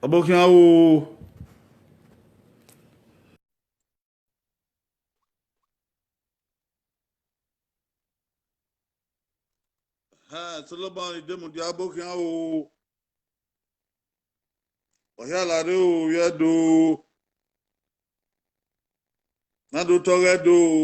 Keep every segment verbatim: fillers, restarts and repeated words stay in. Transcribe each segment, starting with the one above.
Ọbokhian o. Hẹn, Solomon Idemudia, ọbokhian o. Ọ hia la rre o, vbe Ẹdo. Na do tọghe Ẹdo o.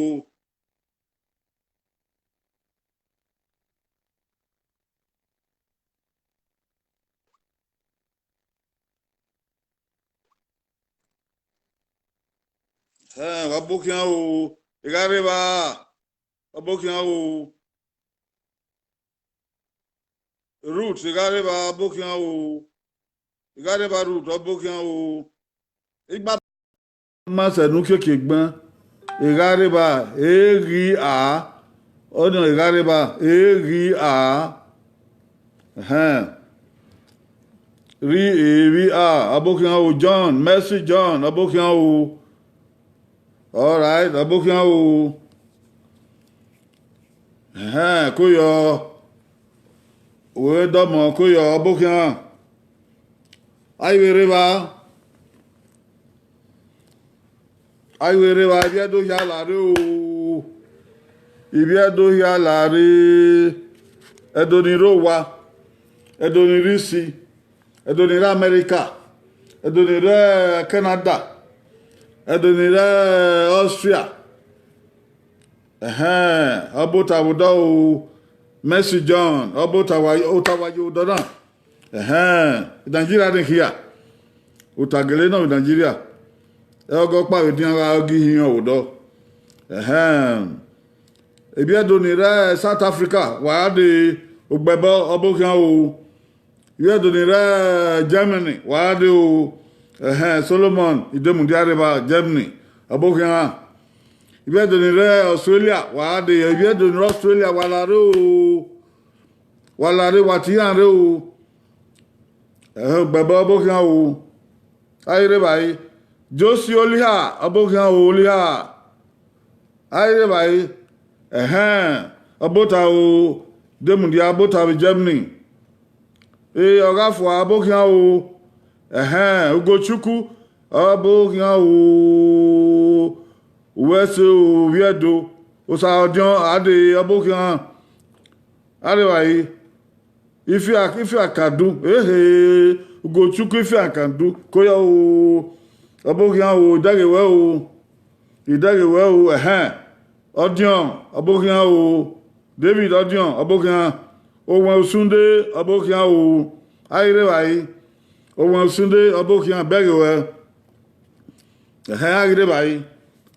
Hẹn, wa ọbokhian o, I gha rre evba, ọbokhian o. Ruth, I gha rre evba, ọbokhian o. I gha rre evba, Ruth, ọbokhian o. Igba ma sẹ ne u kiekie gbẹn, I gha rre evba, e ghi a, ọnii I gha rre evba, e ghi a. Ẹhẹn. Rri e vbi a, ọbokhian o. John, Mercy John, ọbokhian o. All right, ọbokhian o. Ẹhẹn, ko yọ. Wẹ dọmọ, ko yọ, ọbokhian. A i vbe rre evba. A i vbe rre evba, ivbi Ẹdo hia la rre o. Ivbi Ẹdo hia la rre. Ẹdo ni rre owa, Ẹdo ni rre isi, Ẹdo ni rre America, Ẹdo ni rre Canada, Ẹdo ni rre Austria. Ẹhẹn, Ọbota vbe odọ o. Mercy John, Ọbota wa, ota wa ye odọ na. Ẹhẹn, Nigeria ni khia. Ota gele nọ vbe Nigeria. Ẹ ọgọ ọkpa vbe dian gha gi hin odọ. Ẹhẹn. Ivbi Ẹdo ni rre South Africa, wa gha dee, Ogbẹbọ, ọbokhian o. Ivbi Ẹdo ni rre Germany, wa gha dee o. Ẹhẹn, Solomon Idemudia rre evba Germany, ọbokhian. Ivbi Ẹdo ni rre Australia, wa gha dee, ivbi Ẹdo ni rre Australia, wa la rre o. Wa la rre, wa tie iran rre o. Ẹhẹn, Ogbẹbọ, ọbokhian o. A i rre evba e. Josi Oliha, ọbokhian o, Oliha. A i rre evba e. Ẹhẹn, Ọbota o, Idemudia, Ọbota vbe Germany. E, ọ gha fua, ọbokhian o. Ẹhẹn, Ugochukwu, ọbokhian o. Uwẹ ẹse o, ivbi Ẹdo. Osa ọdiọn, a dee, ọbokhian. A rre evba e. Ifia, Ifia Kadu, ehe, Ugochukwu Ifia Kadu, ko yọ o, ọbokhian o, idẹghe wẹ o, idẹghe wẹ o, ẹhẹn, Ọdiọn, ọbokhian o, David Ọdiọn, ọbokhian, Owan Osunde, ọbokhian o, a i rre evba e, Owan Osunde, ọbokhian, bẹghe wẹ. Ẹhẹn, a ghi rre evba e.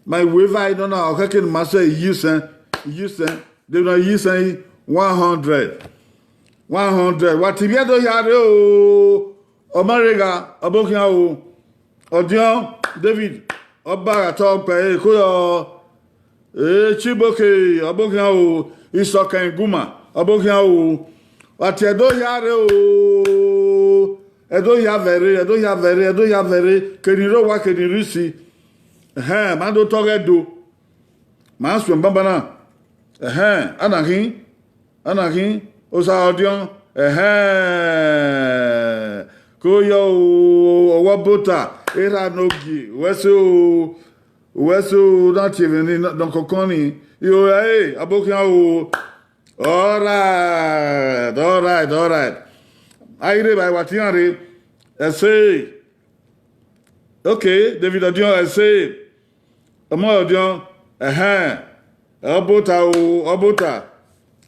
Ma i wẹ evba e nọ na, ọ khẹke ne ima sẹ iyisẹn, iyisẹn, de nọ iyisẹn i one hundred. One hundred. Wa te ivbi Ẹdo hia rre o. Ọmọrẹgha, ọbokhian o. Ọdiọn, David, ọba gha tọ kpẹ e, ko yọ. E, Chiboke, ọbokhian o. Isọkẹn Iguma, ọbokhian o. Wa te Ẹdo hia rre o. Ẹdo hia vẹ rre, Ẹdo hia vẹ rre, Ẹdo hia vẹ rre. Keni rre owa, keni rre isi. Ẹhẹn, ma do tọghe Ẹdo. Ma suẹn banbanna. Ẹhẹn, a na khin, a na khin, Osa Ọdiọn, ẹhẹn, ko yọ o, ọwọ Ọbota, erha ne ogie, uwẹ ẹse o, uwẹ ẹse o, na tie emwi ni nọ kọnkọn ni, iro ẹre, ọbokhian o, all right, all right, all right. A i rre evba e, wa te iran rre, ẹse, okay, David Ọdiọn, ẹse. Ọmọ Ọdiọn, ẹhẹn, Ọbota o, Ọbota,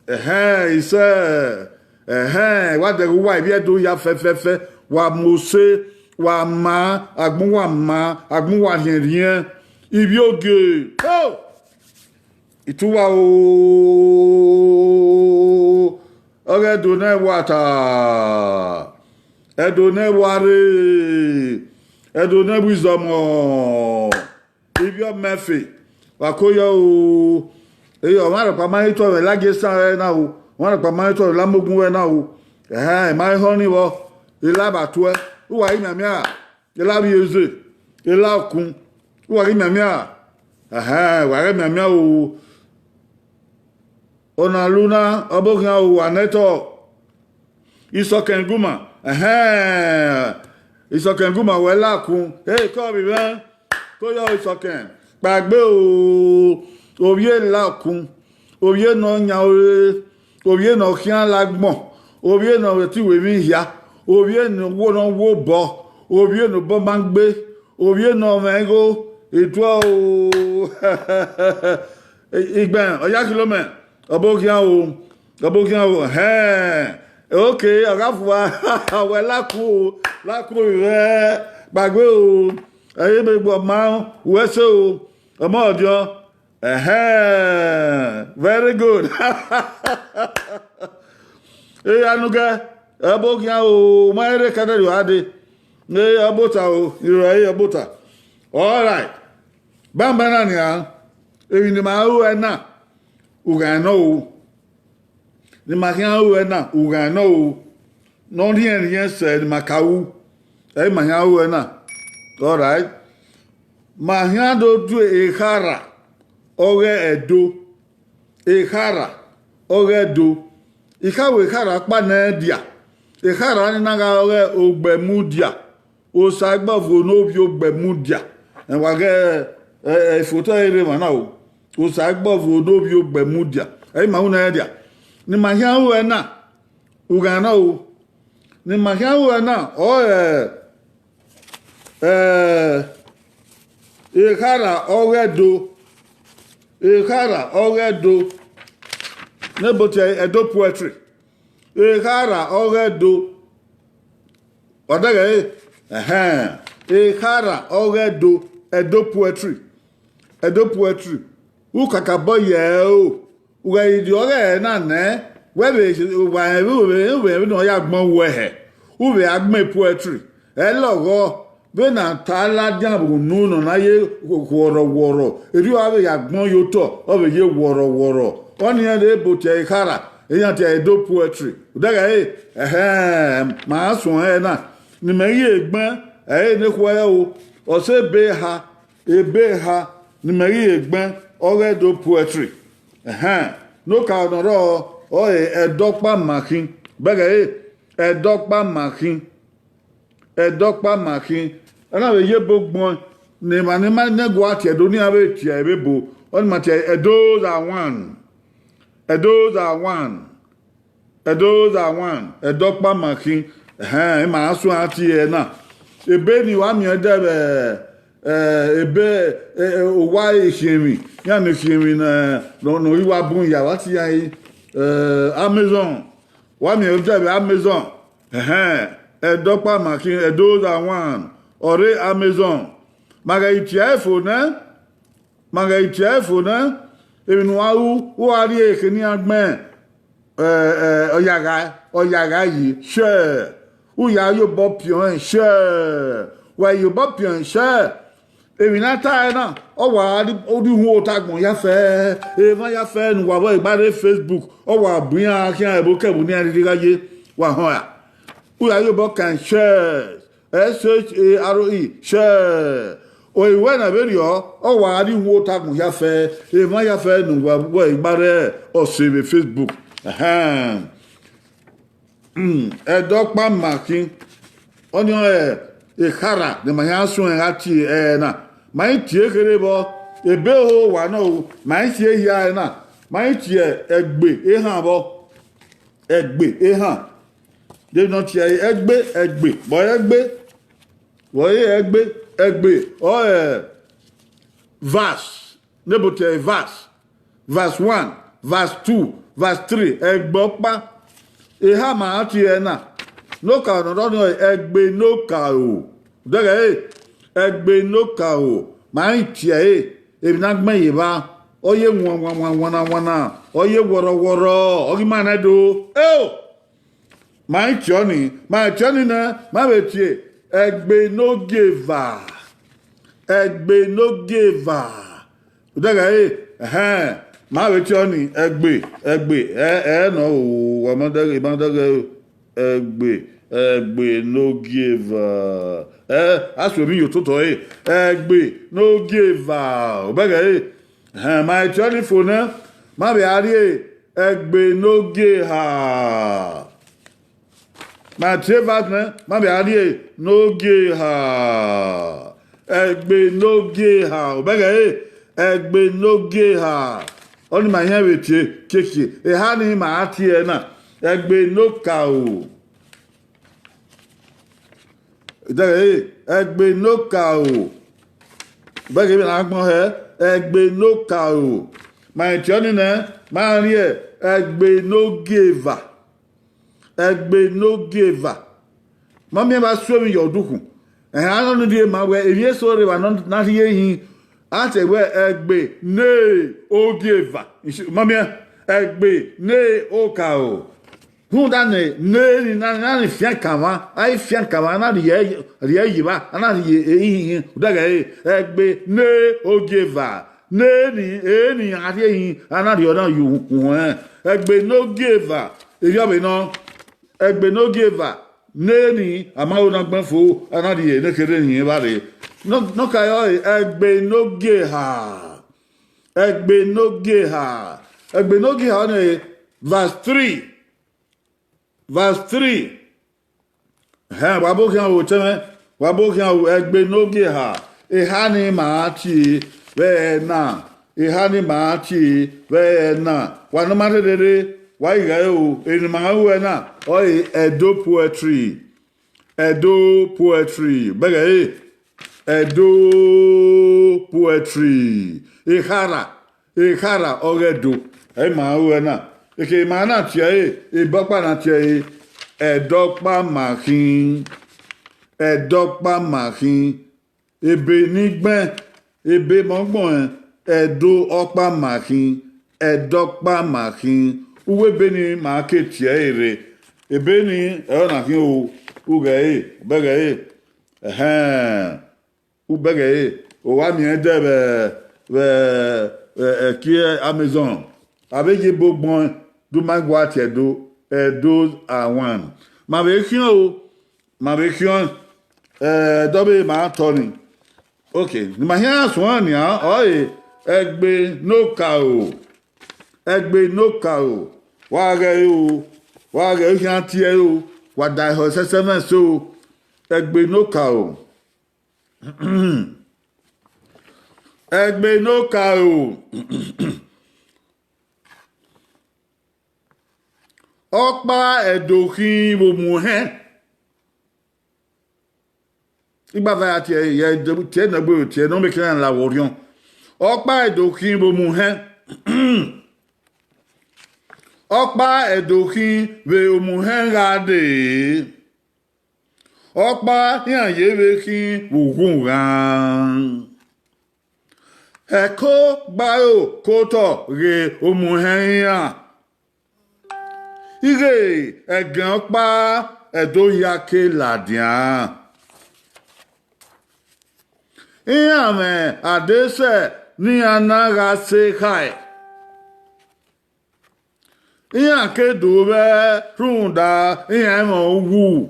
ẹhẹn, isẹ, ẹhẹn, wa dẹghe uwa ivbi Ẹdo hia fẹfẹfẹ, wa mose, wa ma, agbọn uwa ma, agbọn uwa rhiẹnrhiẹn, ivbi ogie, o, ituwa o, ọghe Ẹdo ne ẹwa ta, Ẹdo ne ẹwa rre, Ẹdo ne ẹwa izọmọ. Ivbi ọmọ ẹfe, wa ko yọ o. Eyọ, ọmwa rhọkpa ma he tuẹ mwẹ, la gie esan ruẹ na o. Ọmwa rhọkpa ma he tuẹ mwẹ, la mu ogun ruẹ na o. Ẹhẹn, ma he họn ni vbọ, ila ba tuẹ. Uwa ghi mianmian, ila vbiẹ eze, ila okun. Uwa ghi mianmian, ẹhẹn, wa ghi mianmian o. Ọna lu na, ọbokhian o, wa nẹtọ. Isọkẹn Iguma, ẹhẹn, Isọkẹn gu ma wẹ lakun, e kọ vbe mwẹ, ko yọ Isọkẹn. Kpaegbe o, ovbi e lakun, ovbi e ne ọ yan ore, ovbi e ne ọ khian la agbọn, ovbi e ne ọ vbe te iwemwi hia, ovbi e ne ọ wo ne ọ wo obọ, ovbi e ne obọ ma gbe, ovbi e ne ọ mwẹ igho, etuẹ o. Igbẹn, ọ ya kilo mẹ, ọ bo khian o, ọ bo khian o, hẹn, oke, ọ gha fua, wẹ lakun o, lakun vbe mwẹ, kpaegbe o, ẹ i be gbe ọma, wẹ se o, ọmọ ọdiọn, ẹhẹn, very good. Eya nugẹ, ẹ bo khian o, ma rre kẹdẹrriọ a dee, ne ọ bota o, irẹn ọre ọ bota. All right. Banbanna nian, emwi ne ima ru ẹna, ughan nọ o. Ne ima khian ru ẹna, ughan nọ o. Ne ọ rhiẹnrhiẹn sẹ ne ima ka ru, ẹ i ma khian ru ẹna. All right. Ma khian do du ekhara ọghe Ẹdo. Ekhara ọghe Ẹdo. I kha wẹ ekhara ọkpa nẹ dia. Ekhara ni na gha ọghe Ogbẹmudia. Osagbọvo ne ovbi Ogbẹmudia. Ẹ wa ghẹ, ẹ, ẹ, ifotọ ẹre rre emwa na o. Osagbọvo ne ovbi Ogbẹmudia. Ẹ i ma ru nẹ dia. Ne ima khian ru ẹna, ughan na o. Ne ima khian ru ẹna, ọ, ẹ, ẹ, ekhara ọghe Ẹdo. Ekhara ọghe Ẹdo. Ne ebo tie Ẹdo poetry. Ekhara ọghe Ẹdo. Ọ dẹghẹ ẹre, ẹhẹn, ekhara ọghe Ẹdo, Ẹdo poetry, Ẹdo poetry. U kakabọ yẹ ẹre o, u ghẹ ghi rhie ọghe ẹre na nẹ, wẹ vbe wa rẹn vbe, vbe, vbe, vbe ne ọ ya gbọn wẹ hẹ, u vbe a gbẹn poetry, ẹ lọghọ, vbene a ta ladian vbe unu nọ na ye wọrọwọrọ, erriọ a vbe ya gbọn ye otọ, ọ vbe ye wọrọwọrọ. Ọnii rẹn rre ebo tie ekhara, iran tie Ẹdo poetry. Udẹghẹ ẹre, ẹhẹn, ma suẹn ẹre na, ne imẹ ghi re egbẹn, ẹre ne khuẹ o, ọ sẹ ebe eha, ebe eha, ne imẹ ghi re egbẹn, ọghe Ẹdo poetry. Ẹhẹn, ne okaro ne ọ rrọọ, ọre Ẹdọkpa Makhin, bẹghe ẹre, Ẹdọkpa Makhin. Ẹdọkpa Makhin, ẹna vbe ye ebo gbọn, ne emwa ne ma nẹ gua tie Ẹdo, ne iran vbe tie ẹre vbe ebo, ọnii ma tie Ẹdo za wan, Ẹdo za wan, Ẹdo za wan, Ẹdọkpa Makhin, ẹhẹn, ima suẹn a tie ẹre na. Ebe ni wa miẹn dẹ vbe, ẹ, ebe, ẹ, ẹ, owa ekhiẹnmwi, iran ne ekhiẹnmwi ne, ne, ne ọ ghi wa bun ya, wa tie iran, ẹ, Amazon, wa miẹn dẹ vbe Amazon, ẹhẹn, Ẹdọkpa Makhin, Ẹdo za wan, ọ rre Amazon. Ma ghẹ ghi tie ẹre fo nẹ, ma ghẹ ghi tie ẹre fo nẹ, emwi ne uwa ru, uwa rhie ehe ne iran gbẹn, ẹ, ẹ, ọ ya gha, ọ ya gha yi, share, u ya ye obọ piọn ẹn, share, wa ye obọ piọn ẹn, share. Emwi ne a ta ẹre na, ọ wa gha rhie uhunmwu ota agbọn ya fẹ, emwa ya fẹ ne uwa vbe gba rre Facebook, ọ wa bu iran khian ẹvbo kẹvbo ne iran rhirhi gha ye, wa họn ra. U ya ye obọ kan share, S H A R E, share. Oi wẹ na vberriọ, ọ wa gha rhie uhunmwu ota agbọn ya fẹ, emwa ya fẹ ne uwa vbe gba rre ọse vbe Facebook. Ẹhẹn. Ẹdọkpa Makhin, ọnii ọre ekhara ne ma khian suẹn gha tie ẹre na. Ma i tie kherhe vbọ, ebe ho wa nọ o, ma i tie hia ẹre na, ma i tie ẹgbe ehan vbọ, ẹgbe ehan. De ne ọ tie ẹre, ẹgbe, ẹgbe, vbọ ẹre ẹgbe, vbọ ẹre ẹgbe, ẹgbe, ọ, ẹ, verse, ne ebo tie ẹre verse. Verse one, verse two, verse three, ẹgbe ọkpa. Eha ma a tie ẹre na. Ne okaro ne ọ rrọọ ni ọre ẹgbe ne okaro. Dẹghẹ ẹre, ẹgbe ne okaro. Ma i tie ẹre, emwi ne a gbẹn ye evba, ọ ye wan, wan, wan, wanna, wanna, ọ ye wọrọ, wọrọ, ọ ghi ma nẹ do. Eo! Ma i tie ọnii, ma i tie ọnii nẹ, ma vbe tie ẹgbe ne ogieva. Ẹgbe ne ogieva. Udẹghẹ ẹre, ẹhẹn, ma vbe tie ọnii, ẹgbe, ẹgbe, ẹ, ẹ nọ o, wa ma dẹghe, ma dẹghe, ẹgbe, ẹgbe ne ogieva. Ẹ, a suẹn emwi ye ototọ ẹre, ẹgbe ne ogieva. Ubẹghẹ ẹre, ẹhẹn, ma i tie ọnii fo nẹ, ma vbe a rhie ẹgbe ne ogie eha. Ma tie verse nẹ, ma vbe a rrie ne ogie eha. Ẹgbe ne ogie eha, obẹghe ẹre, ẹgbe ne ogie eha. Ọnii ma hẹn vbe tie kiekie, eha ni ma a tie na, ẹgbe ne okaro. Dẹghe ẹre, ẹgbe ne okaro. Obẹghe vbe ne agbọn hẹ, ẹgbe ne okaro. Ma tie ọnii nẹ, ma rrie ẹgbe ne ogie eva. Ẹgbe ne ogie eva. Ma miẹn vbe a su emwi ye ọdukhunmwu. Ẹhẹn, a nọ ni rhie ma wẹ emwi eso rre evba nọ na rhie hin, a te wẹ ẹgbe ne ogie eva. Ma miẹn, ẹgbe ne okaro. Rhunmwuda ne, ne ni na, na ni fian kanmwa, a i fian kanmwa, a na rhie, rhie yi evba, a na rhie ihinhin, odẹghẹ ẹre, ẹgbe ne ogie eva. Ne ni, eni a rhie hin, a na rhie ọna ye uhunmwu ẹnrẹn. Ẹgbe ne ogie eva, erriọ vbe nọ, ẹgbe ne ogie eva, ne ni, a ma ho ne agbọn fo, a na rhie ne kherhe hin evba rre. Nọ, nọ ka yọ ẹre, ẹgbe ne ogie eha, ẹgbe ne ogie eha, ẹgbe ne ogie eha ọnii, verse three, verse three. Hẹn, wa bo khian ro otẹn mwẹ, wa bo khian ro, ẹgbe ne ogie eha, eha ni ma tie vbe ẹna, eha ni ma tie vbe ẹna. Wa ne ọ ma rherere, wa i ghẹ ro, eni ma ru ẹna, ọre Ẹdo poetry, Ẹdo poetry, bẹghe ẹre, Ẹdo poetry, ekhara, ekhara ọghe Ẹdo, ẹ i ma ru ẹna. Eke ma na tie ẹre, ebe ọkpa na tie ẹre, Ẹdọkpa ma khin, Ẹdọkpa ma khin, ebe ni gbẹn, ebe mẹ ọgbọnrẹn, Ẹdo ọkpa ma khin, Ẹdọkpa ma khin, uwu ebe ni ma ke tie ẹre rre, ebe ni ẹre ọna khin o, ughẹ ẹre, bẹghe ẹre, ẹhẹn. Ubẹghe ẹre, ọ wa miẹn dẹ vbe, vbe, vbe ẹki Amazon. A vbe ye ebe ọgbọnrẹn, do ma gua tie Ẹdo, Ẹdo awan. Ma vbe khian o, ma vbe khian, eh, dọbẹ ma tọ ni. Ok, ne ima khian suẹn nian, ọre ẹgbe ne okaro, ẹgbe ne okaro, wa ghẹ ẹre o, wa ghẹ ẹre khian tie ẹre o, wa da ehọ ẹsẹsẹ mwẹ ẹse o, ẹgbe ne okaro. Ẹgbe ne okaro, ọkpa Ẹdo khin vbe omuhẹn. Igbava ya tie, ye tie ne ọ gbe tie ne ọ mieke iran la vbe orhiọn. Ọkpa Ẹdo khin vbe omuhẹn. Ọkpa Ẹdo khin vbe omuhẹn gha dee. Ọkpa iran ye vbe khin vbe ughunghan. Ẹko gba aro ke otọ ghe omuhẹn iran. Ighẹ ẹgẹn ọkpa Ẹdo hia ke ladian. Iran mwẹ adesẹ ne iran na gha sẹ khae. Iran ke do vbe rhunmwuda iran ẹmwẹ uwu.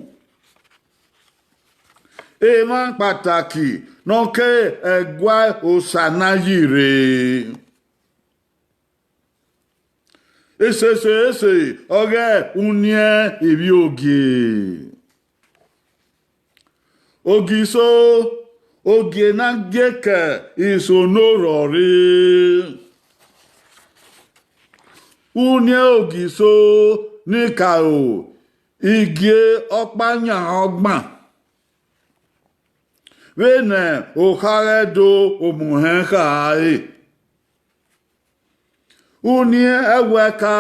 Emwa kpataki ne ọ ke ẹguae Osa na yi rre. Esese ese ọghe uniẹn ivbi ogie. Ogiso, ogie na gie ke iso ne orrọ rre. Uniẹn Ogiso ni karo igie ọkpa yan ọgban. Vbene okha ghẹ do omuhẹn khare, uniẹn ẹwẹka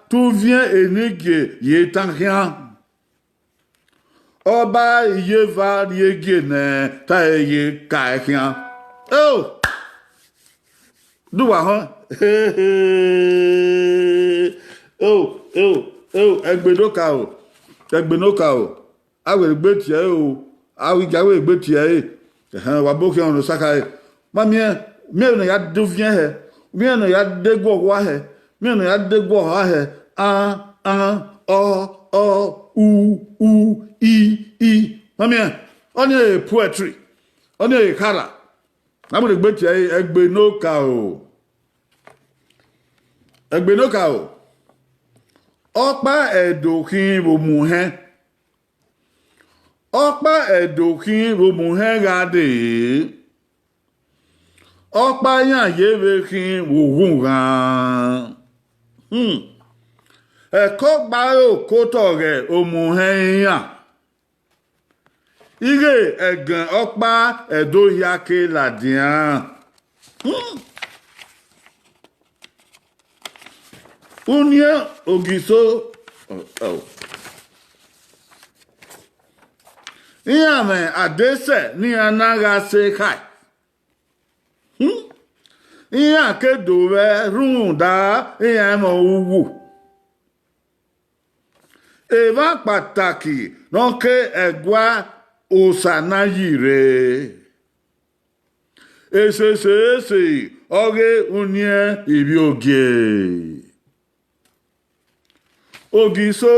te uviẹn enigie ye tan khian. Ọba iyeva rhie gie nẹ ta ẹre ye ka ẹe khian. Eo, du uwa họn. Eo, eo, eo, ẹgbe ne okaro, ẹgbe ne okaro. A wẹ gbe tie ẹre o, a wẹ gia wẹ gbe tie ẹre. Ẹhẹn, wa bo khian ọnrẹn osa khare. Ma miẹn, miẹn ne ọ ya de uviẹn hẹ, miẹn ne ọ ya de guọghọ hẹ, miẹn ne ọ ya de guọghọ hẹ. An, an, ọ, ọ, u, u, i, i. Ma miẹn, ọnii ọre poetry, ọnii ọre ekhara. A wẹ gbe tie ẹre, ẹgbe ne okaro. Ẹgbe ne okaro. Ọkpa Ẹdo khin vbe omuhẹn. Ọkpa Ẹdo khin vbe omuhẹn gha dee, ọkpa iran ye vbe khin vbe ughunghan. Hmm. Ẹko gba re okotọ ghẹ omuhẹn iran. Ighe ẹgẹn ọkpa Ẹdo hia ke ladian. Hmm. Uniẹn Ogiso, iran mwẹ adesẹ ne iran na gha sẹ ekhọe. Hmm. Iran ke do vbe rhunmwuda iran mwẹ uwu. Emwa kpataki ne ọ ke ẹguae Osa na yi rre. Esese ọghe uniẹn ivbiogie. Ogiso,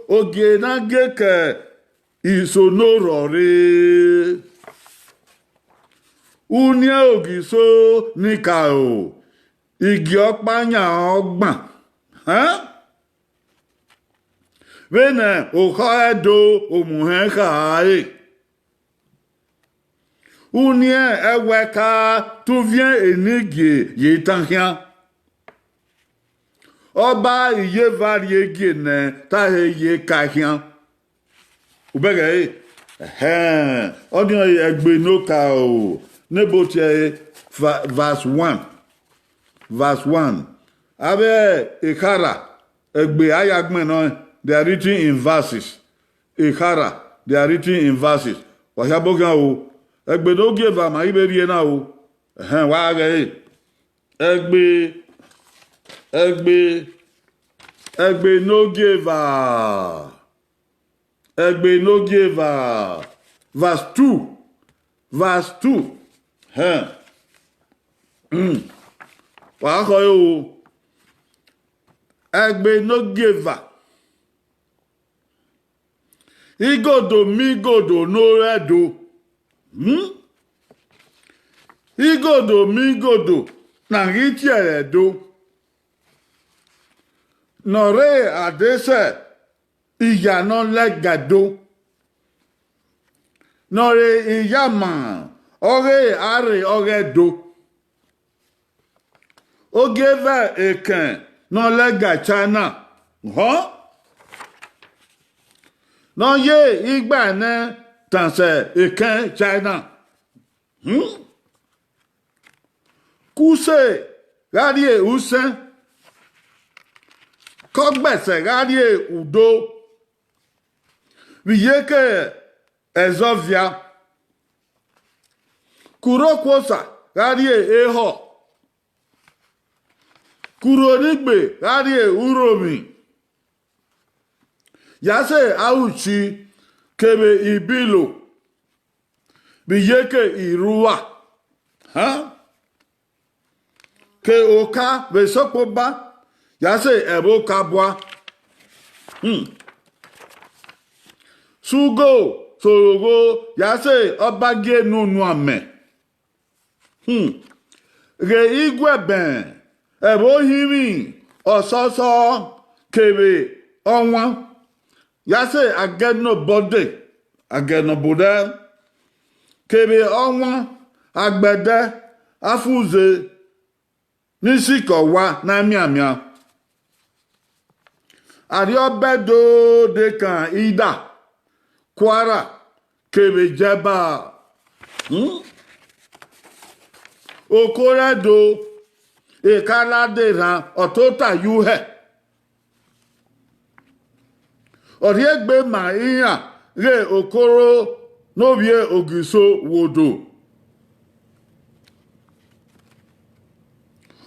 ogie na gie ke iso ne orrọ rre. Uniẹn Ogiso ni karo, igie ọkpa yan ọgban. Hẹn? Vbene okhọ Ẹdo omuhẹn khare, uniẹn ẹwẹka tuviẹn enigie ye itan khian. Ọba Iyeva rhie gie nẹ ta he ye ka khian. Ubẹghe ẹre, ẹhẹn, ọnii ọre ẹgbe ne okaro, ne ebo tie ẹre, va-, verse one. Verse one. Avbe ekhara, egbe a ya gbẹnnọ, they are written in verses. Ekhara, they are written in verses. Wa hia bọ khian o. Egbe ne ogieva ma i vbe rhie na o. Ẹhẹn, wa ghe ẹre. Egbe, egbe, egbe ne ogieva. Egbe ne ogieva, verse two, verse two. Hẹn. Hmm. Wa khọ ẹre o. Egbe ne ogieva. Igodo miẹn igodo ne ọ rre Ẹdo. Hmm? Igodo miẹn igodo ne a ghi tie ẹre Ẹdo. Ne ọ rre adesẹ iya ne ọ lẹga Ẹdo, ne ọ re iyama ọghe arre ọghe Ẹdo. Ogieva ekẹn ne ọ lẹga China, họn, ne ọ ye igba nẹ tan sẹ ekẹn China. Hmm? Kuse gha rrie usẹn, kọgbẹsẹ gha rrie udo, vbe iyeke Ẹzọvia, kurhokuosa gha rrie ehọ, kurhonigbe gha rrie urhomi, ya sẹ Auchi kevbe Ibilo, vbe iyeke Irua, hẹn, ke oka vbe Esekpoba, ya sẹ ẹvbo oka bua. Hmm. Sugo, Sorogho, ya sẹ Ọbagienunu amẹ. Hmm. Ghe Iguẹbẹn, ẹvbo ohinmwi, Ọsọsọ, kevbe Ọwan, ya sẹ Agẹnobọde, Agẹnobodẹ, kevbe Ọwan, Agbẹdẹ, Afuze, ne isikẹ owa na mianmian. Arriọba Ẹdo dekan Ida, Kwara, kevbe Jẹba. Hmm? Okorẹ Ẹdo, Ekalade rhan, ọ tota ye uhẹ. Ọ rhie egbe ma iran ghe Okoro ne ovbi e Ogiso Wodo.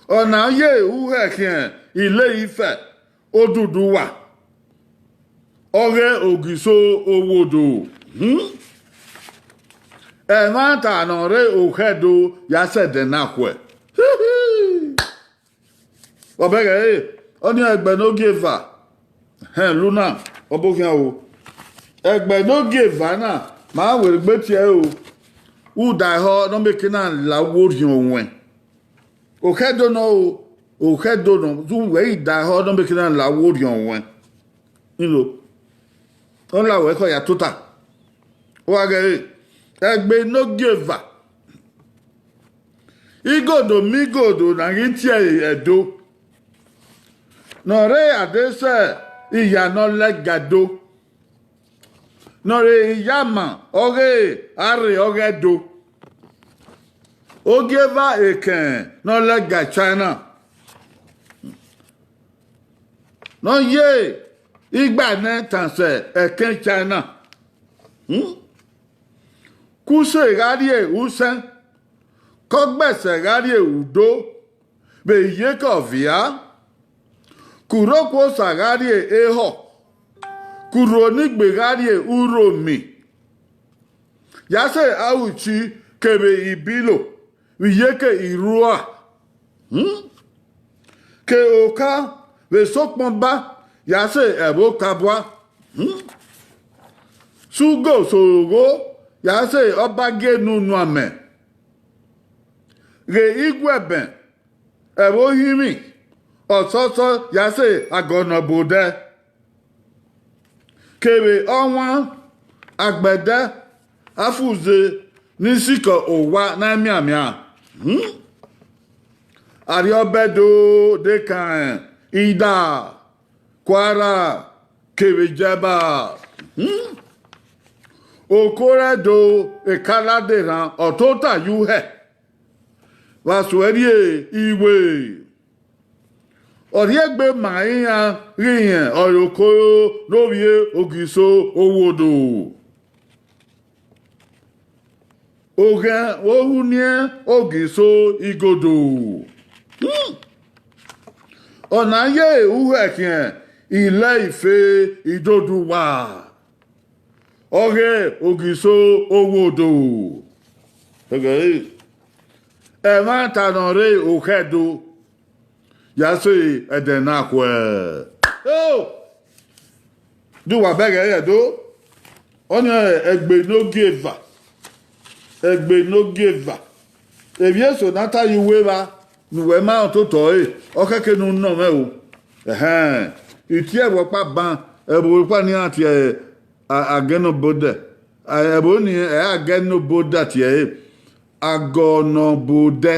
Ọna ye uhẹ khian Ile Ife, Oduduwa, ọghe Ogiso Owodo. Hmm? Ẹmwata ne ọ rre okhẹdo ya sẹ ẹdẹ na khuẹ. Ọbẹghe ẹre, ọnii ẹgbẹ ne ogieva. Hẹn, lu na, ọ bọ khian o. Ẹgbẹ ne ogieva na, ma werriegbe tie ẹre o. Uda ehọ ne ọ mieke na la uwu orhiọn owẹn. Okhẹdo nọ o, okhẹdo nọ, du wẹ i da ehọ ne ọ mieke na la uwu orhiọn owẹn. Ilo, ọ la wẹ khọ ya tota. Wa ghẹ ẹre, ẹgbe ne ogieva, igodo migodo ne a ghi tie ẹre Ẹdo, ne ọ rre adesẹ iya ne ọ lẹga Ẹdo, ne ọ rre iyama ọghe arre ọghe Ẹdo, ogieva ekẹn ne ọ lẹga China, ne ọ ye igba nẹ tan sẹ ẹkẹn China. Hmm? Ke use gha rrie usẹn, ke ọgbẹsẹ gha rrie udo, vbe iyeke ọvia, ke urhokuosa gha rrie ehọ, ke urho ne igbe gha rrie urhomi, ya sẹ auchi kevbe ibilo vbe iyeke irrua. Hmm? Ke oka vbe sokpọn ba, ya sẹ ẹvbo oka bua. Hmm? Sẹ ugo sẹ orogho, ya sẹ ọba gie ne unu amẹ. Ghe iguẹbẹn, ẹvbo ohinmwi, ọsọsọ ya sẹ agọ ne ọ bọ odẹ. Kevbe ọmwa, agbẹdẹ, afuze ni sikẹ owa ne a mianmian. Hmm? Arriọba Ẹdo dekan Ida, Kwara, kevbe Jẹba. Hmm? Oko rẹ Ẹdo, Ekaladerhan, ọ tota ye uhẹ vbe a suẹ rrie iwe. Ọ rhie egbe ma iran ghi rẹn ọre oko ne ovbi Ogiso Owodo. Oghẹn vbe ohuniẹn Ogiso Igodo. Hmm. Ọ na ye uhẹ khian ilẹ ife idoduwa. Ọghe Ogiso Owodo. Ẹghẹ ẹre, ẹmwata ne ọ rre okhẹ Ẹdo, ya sẹ ẹdẹ na khuẹ. Eo! De uwa bẹghe ẹre do? Ọnii ọre ẹgbe ne ogieva, ẹgbe ne ogieva. Evbi eso ne a ta ye uwu evba ne uwẹ ma rẹn ototọ ẹre, ọ khẹke ne u nọ mwẹ o. Ẹhẹn, I tie ẹvbo ọkpa ban, ẹvbo ọkpa ne iran tie a-, Agẹnobodẹ, a-, ẹvbo ni ẹ Agẹnobodẹ tie ẹre, Agọnọbodẹ.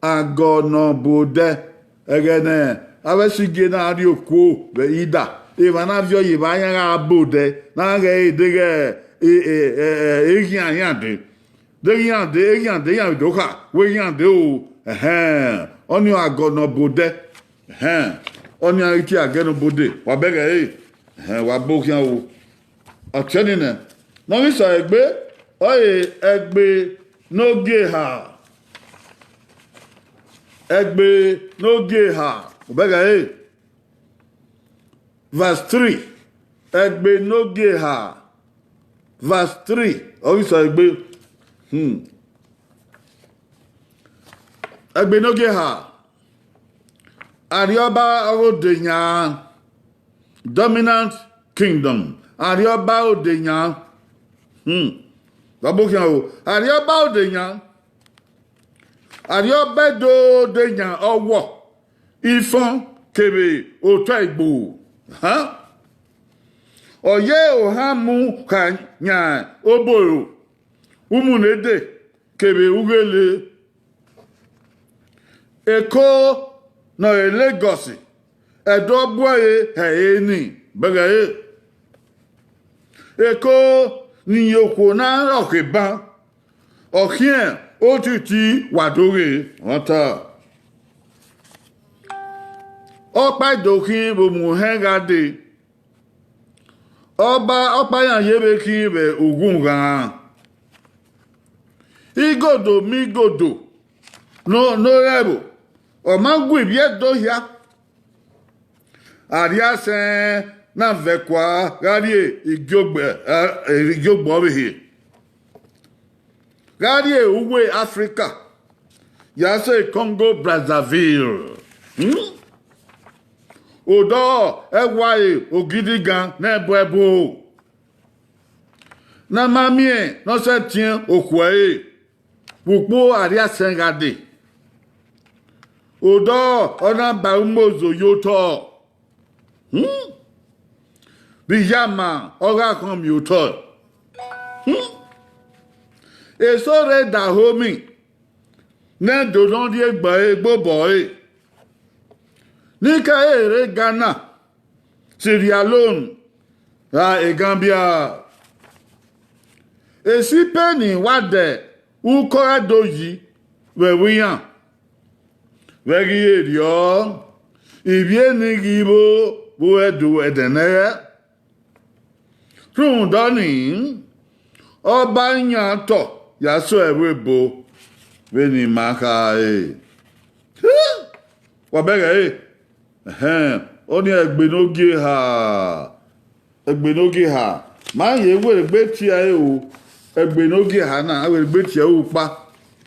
Agọnọbodẹ. Ẹghẹ ne avbe ẹsigie na rrie okuo vbe Ida, emwa na viọ ye evba iran gha bọ odẹ, ne a ghẹ re deghẹ e, e, e, e, eghian iran dee. Deghẹ iran dee, eghian dee iran vbe do kha, wẹ eghian dee o, ẹhẹn, ọnii ọre Agọnọbodẹ. Ẹhẹn, ọnii a ghi tie Agẹnobodẹ, wa bẹghe ẹre, ẹhẹn, wa bọ khian o. Ọtiọnii nẹ, ne ọ ghi sẹ egbe, ọre ẹgbe ne ogie eha. Ẹgbe ne ogie eha, u bẹghe ẹre. Verse three, ẹgbe ne ogie eha. Verse three, ọ ghi sẹ egbe. Hmm. Ẹgbe ne ogie eha. Arriọba ọghe odeyan, dominant kingdom, arriọba odeyan. Hmm. Wa bọ khian o, arriọba odeyan, arriọba Ẹdo odeyan ọwọ, ifọn kevbe otọ igbo. Ha? Ọ ye ohan mu kha yan oboro, umunede kevbe ughele. Eko ne ọ re Lagos, Ẹdo ọ bu ẹre hẹ ẹre ni, bẹghe ẹre. Eko ne iyokhuo na rọkhọ eban, ọ khiẹn otiti wa do ghe, ọ ta. Ọkpa do khin vbe omuhẹn gha dee. Ọba ọkpa iran ye vbe khin vbe ughunghan. Igodo migodo ne o, ne o rẹ ẹvbo, ọ ma gu ivbi Ẹdo hia. Arriaisẹn na vẹ kua gha rrie igiogbe, eh, igiogbe ọvbehe. Gha rrie uwu Africa, ya sẹ Congo Brazzaville. Hmm? Odọ ẹwae ogidigan ne ẹbọẹbo. Ne a ma miẹn ne ọ sẹtin okhuo ẹre, vbe ukpo arriaisẹn gha dee. Odọ ọ na ba umozo ye otọ. Hmm? Vbe iyama ọ gha khọn miẹn otọ. Eso rre Dahomey ne Ẹdo ne ọ rhie egbe obọ ẹre, ne I ka he rre Ghana, Sierra Leone, ra Gambia. Esi peni wa dẹ ukọ Ẹdo yi vbe ẹvbo iran, vbe ghi rhie rriọ, ivbi eni ghi vbo vbe Ẹdo ẹdẹnẹrẹ. Rhunmwuda ọnii, ọba yan otọ ya so ẹvbo ebo vbene ima kha ẹre. Wa bẹghe ẹre, ẹhẹn, ọnii egbe ne ogie eha, egbe ne ogie eha, ma ye werriegbe tie ẹre o, egbe ne ogie eha na, a werriegbe tie ẹre ukpa,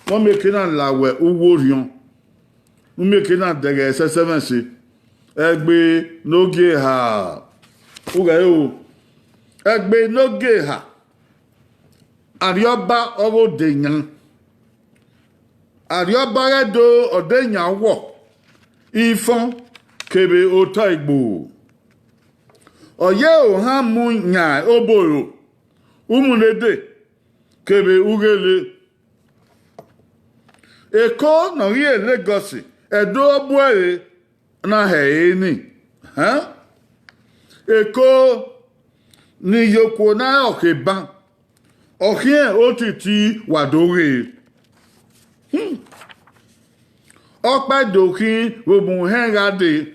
ne ọ mieke na la wẹ uwu orhiọn, ne u mieke na dẹghẹ ẹsẹsẹ mwẹ ẹse. Egbe ne ogie eha, u ghẹ ẹre o, egbe ne ogie eha, Arriọba ọghe Odeyan, Arriọba ọghe Ẹdo, Odeyan ọwọ, Ifọn kevbe otọ Igbo. Ọ ye Ohanmu yan Oboro, Umunede kevbe Ughele. Eko ne ọ ghi re Lagos, Ẹdo ọ bu ẹre na hẹ ẹre ni. Eko ne iyokhuo na re ọkheban, ọ khian otiti wa do ghe. Ọkpa do khin vbe obọ uhẹn gha dee,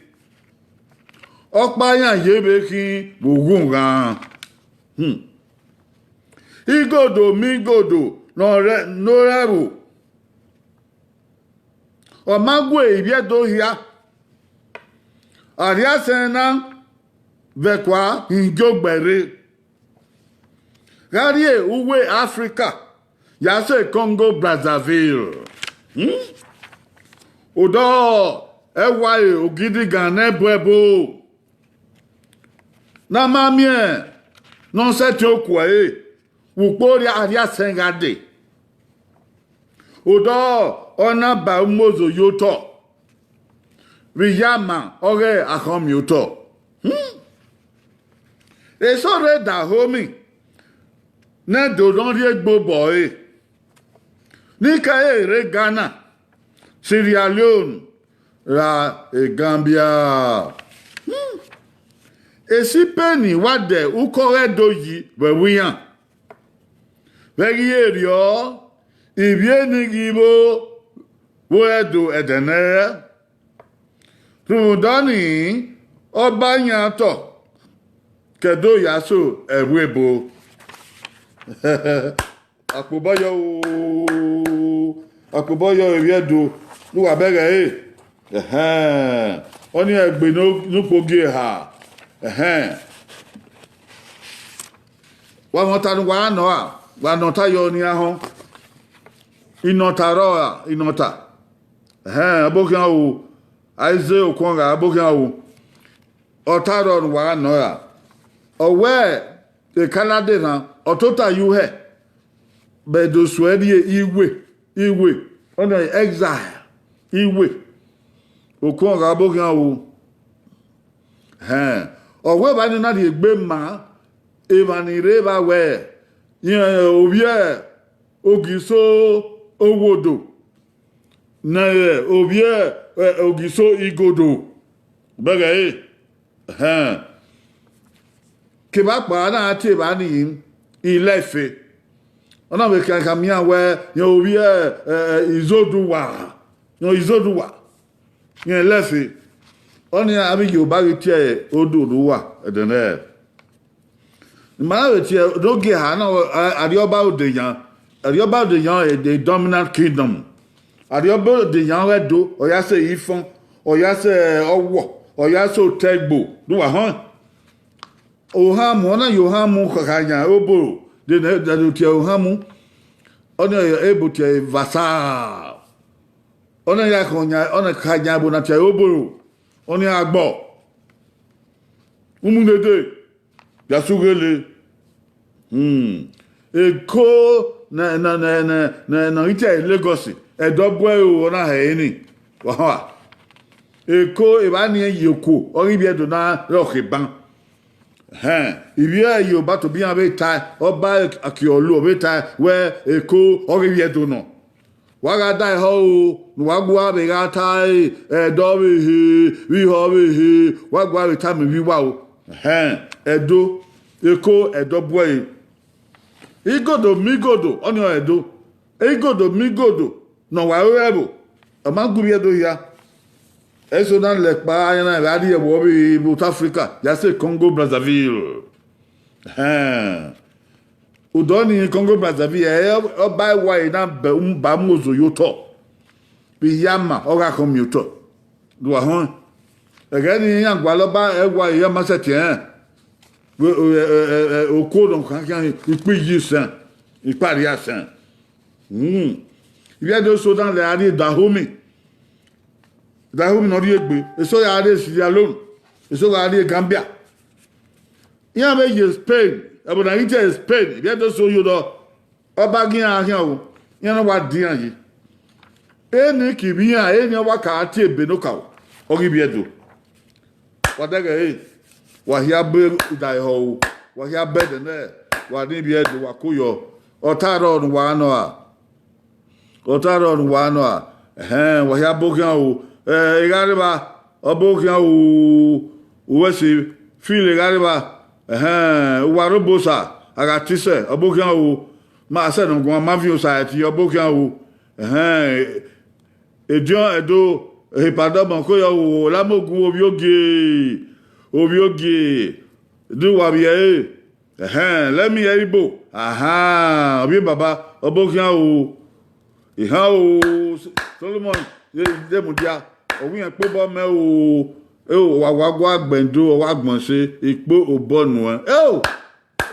ọkpa iran ye vbe khin vbe oghunghan. Igodo ma igodo ne ọ rẹ ẹvbo, ọ ma gu ivbi Ẹdo hia, arriaisẹn na vbe ẹkua hin gie ogbẹre gha rrie uwu Africa, ya sẹ Congo Brazzaville. Odọ ẹwae ogidigan ne ẹboẹbo ne a ma miẹn ne ọ sẹtin okuẹre vbe ukpo arriaisẹn gha dee. Odọ ọ na ba umozo ye otọ, vbe iyama ọghe akhọnmiotọ. Eso rre Dahomey ne Ẹdo ne ọ rhie egbe obọ ẹre, ne I ka he rre Ghana, Sierra Leone, ra Gambia. Esi peni wa dẹ ukọ ọghe Ẹdo yi vbe ẹvbo iran, vbe ghi rhie rriọ, ivbi eni ghi vbo vbe Ẹdo ẹdẹnẹrẹ. Rhunmwuda ọnii, ọba yan otọ ke Ẹdo ya so ẹvbo ebo. Akpobọ yọ o, akpobọ yọ o, ivbi Ẹdo ne uwa bẹghe ẹre. Ẹhẹn, ọnii egbe ne ukpo gie eha. Ẹhẹn, wa mwẹ ọta ne uwa ra nọ ra, wa nọ ọta yọ ne iran họn. Inọta rrọọ ra, inọta. Ẹhẹn, ọbokhian o, a i zẹ okuọn gha ọbokhian o. Ọta rrọọ ne uwa ra nọ ra, ọ wẹ ekalade na, ọ tota ye uhẹ, vbe do suẹ rrie iwe, iwe, ọnii exile, iwe. Okuọn gha ọbokhian o. Ẹhẹn, ọ wẹ evba nii na rhie egbe ma, emwa ni rre evba wẹ, irẹn ovbi Ogiso Owodo, ne ovbi Ogiso Igodo, bẹghe ẹre. Ẹhẹn, kevbe akpa na tie evba nii, Ilẹfe. Ọ na vbe khian khama iran wẹ, irẹn ovbi Izoduwa, irẹn Izoduwa, irẹn Ilẹfe. Ọnii avbe Yoruba ghi tie Odo ne uwa ẹdẹnẹrẹ. Ma na vbe tie ne ogie eha na, Arriọba Odeyan, Arriọba Odeyan ọre the dominant kingdom. Arriọba Odeyan ọghe Ẹdo, ọ ya sẹ Ifọn, ọ ya sẹ Ọwọ, ọ ya sẹ otọ Igbo, ne uwa họn. Ohanmu, ọ na ye Ohanmu kha yan Oboro, de ne do tie Ohanmu, ọnii ebo tie Vasa. Ọ na ya khọn yan, ọ na kha yan ebo na tie Oboro, ọnii agbọ. Umunede, ya sẹ Ughele. Eko ne ọ ghi tie Lagos, Ẹdo ọ bu ẹre o, ọ na hẹ ẹre ni. Eko evba nii ye okuo, ọ ghi vbi Ẹdo na re ọkheban. Hẹn, ivbi Yoruba tobọ iran vbe tae, Ọba Akiolu ọ vbe tae wẹ Eko ọghe ivbi Ẹdo nọ. Wa gha da ehọ o, ne uwa gua vbe gha tae, Ẹdo vbe he, vbe ihọ vbe he, wa gua vbe tama ivbi uwa o. Hẹn, Ẹdo, Eko, Ẹdo bu ẹre. Igodo ma igodo, ọnii ọre Ẹdo. Igodo ma igodo ne ọ wa ru ẹvbo, ọ ma gu ivbi Ẹdo hia. Eso na lẹ kpa iran na vbe a rrie ẹvbo vbe South Africa, ya sẹ Congo Brazzaville. Hẹn. Odọ ni Congo Brazzaville, ẹ, ọba ẹwae na ba mu ozo ye otọ. Vbe iyama, ọ gha khọn miẹn otọ. Do uwa họn? Ẹghẹ nii iran gualọ ba ẹwae iyama sẹtin ẹnrẹn. Vbe, ẹ, ẹ, ẹ, ẹ, okuo nọ khankhan ikpẹ iyi sẹn, ikpẹ arria sẹn. Hmm. Ivbi Ẹdo eso na lẹ a rrie Dahomey. Dahomey ne ọ rrie egbe, eso ya rrie Sierra Leone, eso gha rrie Gambia. Iran vbe ye Spain, ẹvbo ne a ghi tie Spain, ivbi Ẹdo eso yo dọ, ọba gi iran khian o, iran ne ọ wa dian yi. Eni ke ivbi iran, eni ọ wa ka tie ebe ne okaro, ọ ghi ivbi Ẹdo. Wa dẹghẹ ẹre, wa hia bu uda ehọ o, wa hia bu ẹdẹ nẹ, wa ni ivbi Ẹdo, wa ko yọ, ọ ta rrọọ ne uwa nọ a. Ọ ta rrọọ ne uwa nọ a, ẹhẹn, wa hia bọ khian o, ẹ, Egharevba, ọ bọ khian o, uwẹ si feel Egharevba, ẹhẹn, uwa rre Obosa, a gha te isẹ, ọ bọ khian o, ma sẹ ne ọ guan ma viọ osa ẹtin, ọ bọ khian o, ẹhẹn, ediọn Ẹdo, ehe padọmọ ko yọ o, Olamogun ovbiogie, ovbiogie, de uwa vbiẹ ẹre. Ẹhẹn, let me hear Igbo. Ahan, ovbi baba, ọ bọ khian o. Ihan o, Solomon, de mudia, ọ wẹ iran kpe obọ mẹ o. E o, wa wa gua gbẹn do, ọ wa gbọn se, ikpo obọ nuẹn. E o,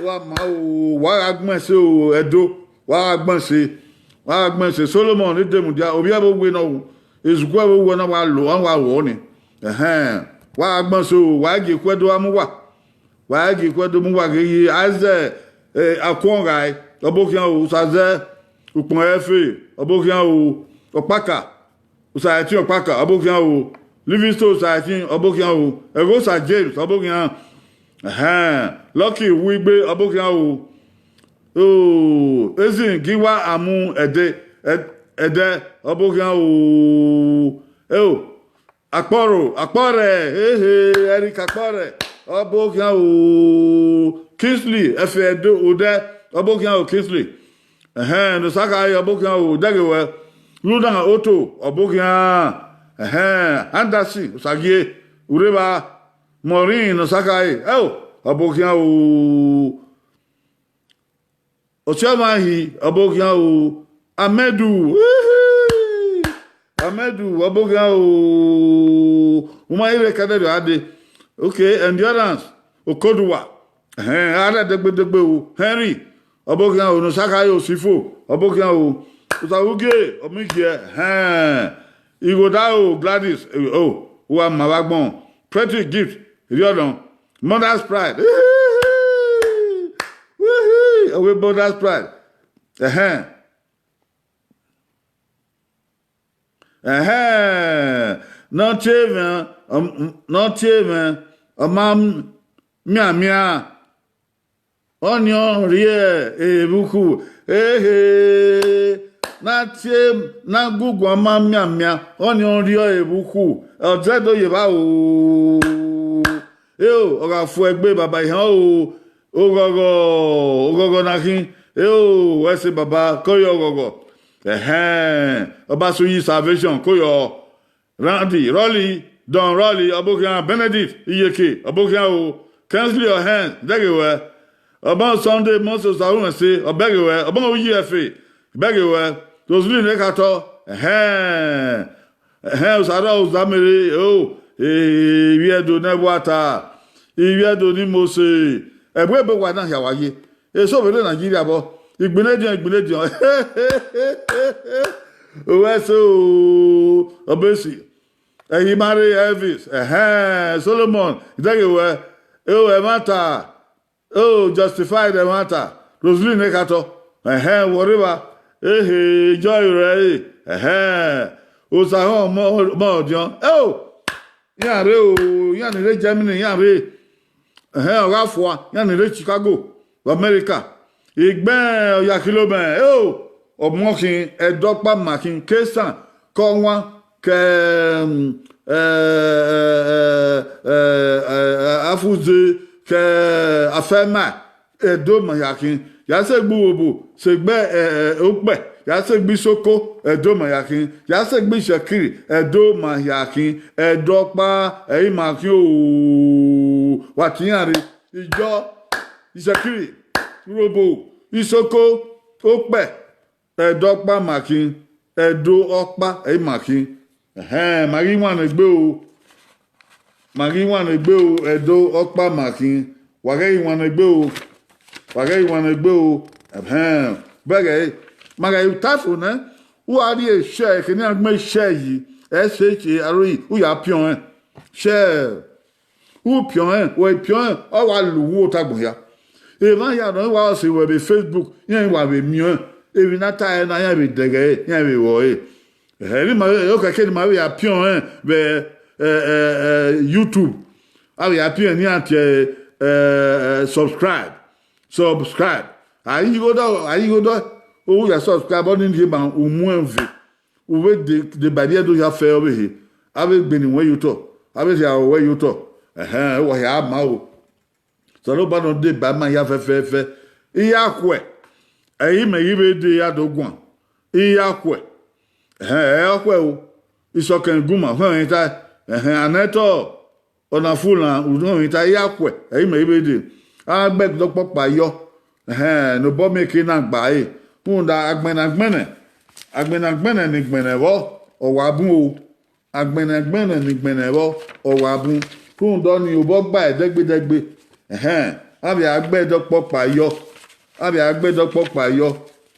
wa ma o, wa gha gbẹn se o, Ẹdo, wa gha gbẹn se, wa gha gbẹn se. Solomon, de mudia, ovbi ẹvbo wẹ nọ o, ezugu ẹvbo wẹ nọ wa lo, a wa ruọ ni. Ẹhẹn, wa gha gbẹn se o, wa gie khuẹ do a mu uwa. Wa gie khuẹ do mu uwa ghe yi, Isaac, eh, Akuọnghai, ọ bọ khian o, Usazẹ, Ukpọn Ẹfe, ọ bọ khian o, Ọkpaka, Osaẹtin Ọkpaka, ọ bọ khian o, Livingstone Osaẹtin, ọ bọ khian o, Ẹghosa James, ọ bọ khian, ẹhẹn, Lucky Uwigbe, ọ bọ khian o, o, Ezin Giwa Amu Ẹdẹ, Ẹd-, Ẹdẹ, ọ bọ khian o, eo, Akpọrọ, Akpọrẹ, ehe, Eric Akpọrẹ, ọ bọ khian o, Kingsley, Ẹfe Ẹdo, Odẹ, ọ bọ khian o, Kingsley. Ẹhẹn, ne Osakhare, ọ bọ khian o, dẹghe wẹ. Luna Oto, ọ bọ khian, ẹhẹn, Anderson, Osagie, Urevba, Maureen, ne Osakhare, ẹo, ọ bọ khian o. Ọtiọmwa Hi, ọ bọ khian o. Amẹdu, Amẹdu, ọ bọ khian o. Uma ire kẹdẹrriọ a dee. Okay, Endurance, Okoduwa. Ẹhẹn, a rẹ degbe degbe o. Henry, ọ bọ khian o. Ne Osakhare Osifo, ọ bọ khian o. Osahugie, ọ miẹn ikhiẹ. Ẹhẹn. Ighodaro Gladys, o, uwa ma vbe agbọn. Pretty Gift, rriọnọ. Mother's Pride. Wihii! Ọghe Mother's Pride. Ẹhẹn. Ẹhẹn. Ne ọ tie mwẹ, ọ, ne ọ tie mwẹ, ọ ma mianmian. Ọnii ọ rhie evbukhu, ehe. Ne a tie, ne a gu guan ma mianmian, ọnii ọ rhie evbukhu. Ọ zẹdẹ ye evba o. Eo, ọ gha fu ẹgbe baba ihan o, oghọghọ, oghọghọ na khin, eo, ẹse baba, ko yọ oghọghọ. Ẹhẹn, ọba sẹ uyi Salvation, ko yọ. Randy, Rọli, Don Rọli, ọ bọ khian, Benedict, Iyeke, ọ bọ khian o, Kingsley Ọhẹn, dẹghe wẹ. Ọba Sunday, Moses Osaruẹnse, ọ bẹghe wẹ, ọba Uyi Ẹfe, bẹghe wẹ, Roseline Nekhatọ, ẹhẹn, ẹhẹn, Osarọ Ozamere, o, e, ivbi Ẹdo ne ẹvbo ata, ivbi Ẹdo ni Mose, ẹvbo ebe wa na hia wa ye, eso vbe rre Nigeria vbọ, igbinediọn, igbinediọn, owẹ ẹse o, ọbesi, ẹhi ma rre Elvis, ẹhẹn, Solomon, idẹghe wẹ, o, ẹmwata, o, Justified ẹmwata, Roseline Nekhatọ, ẹhẹn, wọ rre evba, ehe, Joy rẹ ẹre, ẹhẹn, Osahọn ọmọ, ọmọ ọdiọn, eo, iran rre o, iran ni rre Germany, iran rre. Ẹhẹn, ọ gha fua, iran ni rre Chicago, vbe America. Igbẹn ọ ya kilo mẹ, eo, ọmọ khin, ẹdẹ ọkpa ma khin, ke Esan, ke Ọwan, ke, um, eh, eh, eh, eh, eh, Afuze, ke Afẹma, ẹdẹ ma hia khin. Ya sẹ gbe Urhobo, sẹ gbe, eh, eh, Okpẹ, ya sẹ gbe Isoko, ẹdẹ ma hia khin. Ya sẹ gbe Ishẹkiri, ẹdẹ ma hia khin. Ẹdẹ ọkpa, ẹ i ma khin o. Wa tie iran rre. Iyọ, Ishẹkiri, Urhobo, Isoko, Okpẹ, ẹdẹ ọkpa ma khin, ẹdẹ ọkpa ẹ i ma khin. Ẹhẹn, ma ghi wan egbe o. Ma ghi wan egbe o, ẹdẹ ọkpa ma khin. Wa ghẹ ghi wan egbe o. Wa ghẹ ghi wan egbe o. Ẹhẹn, bẹghe, ma ghẹ ta fo nẹ, u gha rhie share, ekene iran gbẹn share yi, S H A R E, u ya piọn ẹn. Share. U piọn ẹn, wẹ piọn ẹn, ọ wa lu uwu ota agbọn hia. Emwa hia nọ, wa sẹ wẹ vbe Facebook, iran wa vbe miẹn ọẹn. Emwi na ta ẹre na, iran vbe dẹghe ẹre, iran vbe vbọ ẹre. Ẹhẹ, ne ima vbe, okẹkẹ ne ima vbe ya piọn ẹn vbe, eh, eh, eh, YouTube. A vbe ya piọn ẹn ne iran tie, eh, eh, subscribe. Subscribe. A yi igho dọ, a yi igho dọ, u ya subscribe, ọ ni rhie ma, u mu ẹn ve. U vbe de, deba ivbi Ẹdo hia fẹ ọvbehe. A vbe gbe eni ruẹn ye otọ, a vbe rhie aro ruẹ ye otọ. Ẹhẹn, wa hia ma o. Osanobua nọ deba ima hia fẹfẹfẹ. I ya khuẹ, ẹ i re imẹ ghi vbe dee ya do guan. I ya khuẹ. Ẹhẹn, ẹ i re ọkhuẹ o. Isọkẹn gun ma, huẹn mwẹ ta. Ẹhẹn, anẹtọ, ọna fulan, u huẹn mwẹ ta, I ya khuẹ, ẹ i re imẹ ghi vbe dee. A gbe ẹdẹ ọkpọkpa yọ. Ẹhẹn, ne obọ miẹn eke na gba ẹre. Rhunmwuda agbẹnẹ agbẹnẹ, agbẹnẹ agbẹnẹ ne igbẹnẹ vbọ, ọ wa bun o. Agbẹnẹ agbẹnẹ ne igbẹnẹ vbọ, ọ wa bun. Rhunmwuda ọnii, obọ gba ẹdẹgbe dẹgbe. Ẹhẹn, a vbe a gbe ẹdẹ ọkpọkpa yọ. A vbe a gbe ẹdẹ ọkpọkpa yọ.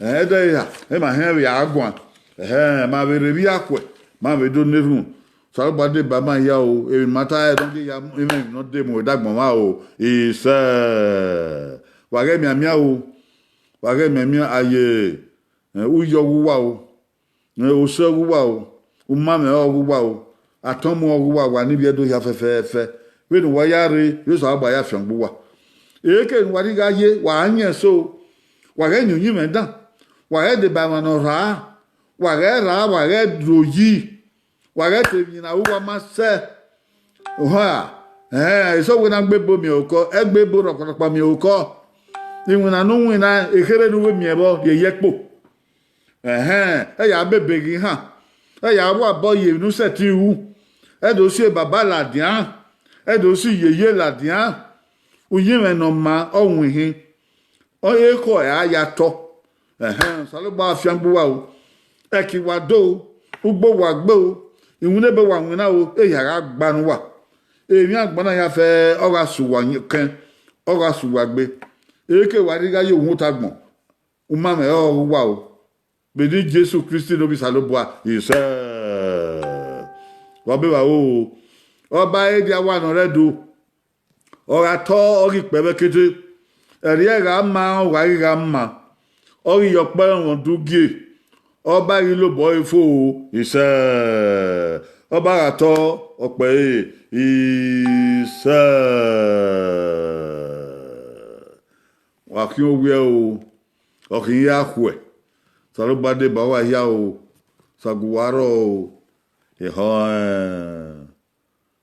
Ẹhẹn, ẹdẹ eha, ema hẹn vbe a guan. Ẹhẹn, ma vbe rre vbe akhuẹ, ma vbe do na erhunmwu. Osanobua deba ima hia o, emwi ne ima ta ẹre nọ, ya mwẹ emwi nọ de mu ẹdẹ agbọn mwa o. Isẹ. Wa ghẹ mianmian o. Wa ghẹ mianmian, aye, eh, uyọ ghe uwa o. Eh, osẹ ghe uwa o. Umamwẹ ọ ghe uwa o. Atọmọ ọ ghe uwa, wa ni vbiẹ do hia fẹfẹfẹ. Vbene uwa ya rre, vbe Osanobua ya fiangbe uwa. Eke ne uwa rhirhi gha ye, wa yan ẹse o. Wa ghẹ yan uyinmwẹ dan. Wa ghẹ deba emwa ne ọ rha. Wa ghẹ rha, wa ghẹ do yi. Wa ghẹ te emwi ne uwa ma sẹ. Ohan, ẹhẹn, eso wẹ na gbe ebo miẹn okọ, ẹ gbe ebo rhọkpọrhọkpọ miẹn okọ. Iwinna ne u winna, ekherhe ne u vbe miẹn vbọ, ye ye kpo. Ẹhẹn, ẹ ya bebe ghi han. Ẹ ya wa obọ ye emwi ne u sẹtin ru. Ẹ do si baba ladian. Ẹ do si yeye ladian. Uyinmwẹ ne ọ maa, ọ winhin. Ọ ekhọe a ya tọ. Ẹhẹn, Osanobua fiangbe uwa o. Ẹki wa do o, ugbo wa gbe o, iwinna ebe wa winna o, ehia gha gba ne uwa. Emwi agbọn na hia fẹ, ọ gha sẹ uwa kẹn, ọ gha sẹ uwa gbe. Eke wa rhirhi gha ye uhunmwu ota agbọn, umamwẹ ọ ghe uwa o. Vbene Jesu Kristi ne ovbi Osanobua, isẹ. Wa be vba ro, ọba ẹre dia wa nọ rre Ẹdo. Ọ gha tọ, ọ ghi kpẹ vbe ẹkete. Ẹrriẹ gha ma, ọ gha ghi gha ma. Ọ ghi ye ọkpẹrọnmwẹ udugie. Ọba ghi lobọ ẹre fo, isẹ. Ọba gha tọ, ọ kpẹ ẹre, isẹ. Wa khian owiẹ o, ọ khian ya khuẹ. Osanobua deba uwa hia o, Osa gu uwa rrọọ o. Ehọ ẹn.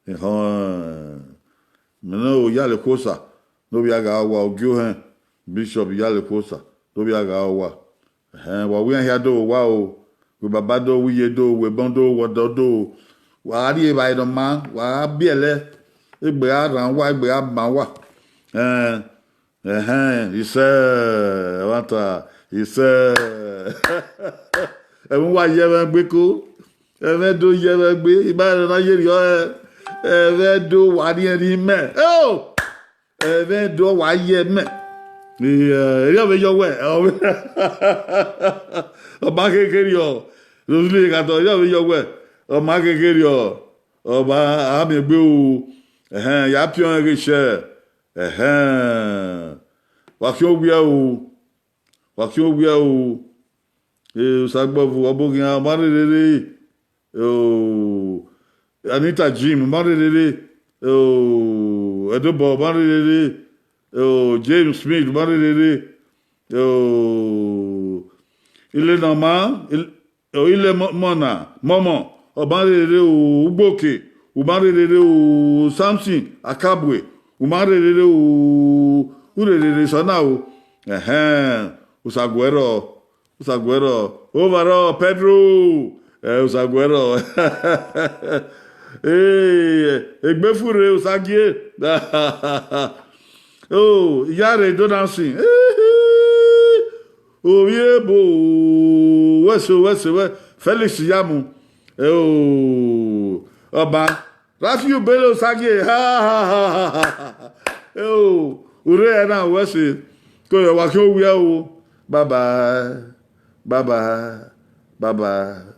Ehọ ẹn. Mẹ ne Iyalekhuosa ne ovbi agha uwa, Ogiohẹn Bishop Iyalekhuosa ne ovbi agha uwa. Ẹhẹn, wa ru iran hia do vbe owa o, wẹ baba do, wẹ iye do, wẹ ebọn do, wẹ ọdọ do. Wa rrie evbare ne ọ maa, wa gha biẹlẹ, egbe gha rran uwa, egbe gha ma uwa. Ẹn, ẹhẹn, isẹ, ẹmwata, isẹ. Ẹmwẹ uwa ye mwẹ gbe ko, ẹmwẹ do ye mwẹ gbe, ima rẹn na yerriọ, ẹmwẹ do wa rhiẹnrhiẹn mẹ. Eo! Ẹmwẹ do wa ye mẹ. Erriọ vbe yọ wẹ, ọ ma khekerriọ, Rosalie Khatọ, erriọ vbe yọ wẹ, ọ ma khekerriọ, ọ ma a miẹn egbe o. Ẹhẹn, ya piọn ẹn ghe share. Ẹhẹn, wa khian owiẹ o, wa khian owiẹ o. Eh, Osagbọvu, ọ bọ ghian, ọ ma rherere. Oh, Anita Jim, ọ ma rherere. Oh, Ẹdobọ, ọ ma rherhe rre. O, James Smith, ọ ma rherhe rre. O, Ile Nọma, Il-, o, Ile Mọ-, Mọna, Mọmọ, ọ ma rherhe rre. O, Ugboke, u ma rherhe rre. O, Samson Akabue, u ma rherhe rre. O, u rherhe rre sọ na o. Ẹhẹn, Osaguẹrọ, Osaguẹrọ, Ovarọ Pedro, ẹ, Osaguẹrọ. Ee, Egbefurre Osagie. O, Iyare Donaldson. Ovbi ebo, wẹ so, wẹ so, wẹ Felix Yamu. Ẹ o, ọba Rafiu Bello Osagie. Ẹ o, urre ẹna wẹ se. Ko yọ wa khian owiẹ o. Bye bye. Bye bye. Bye bye.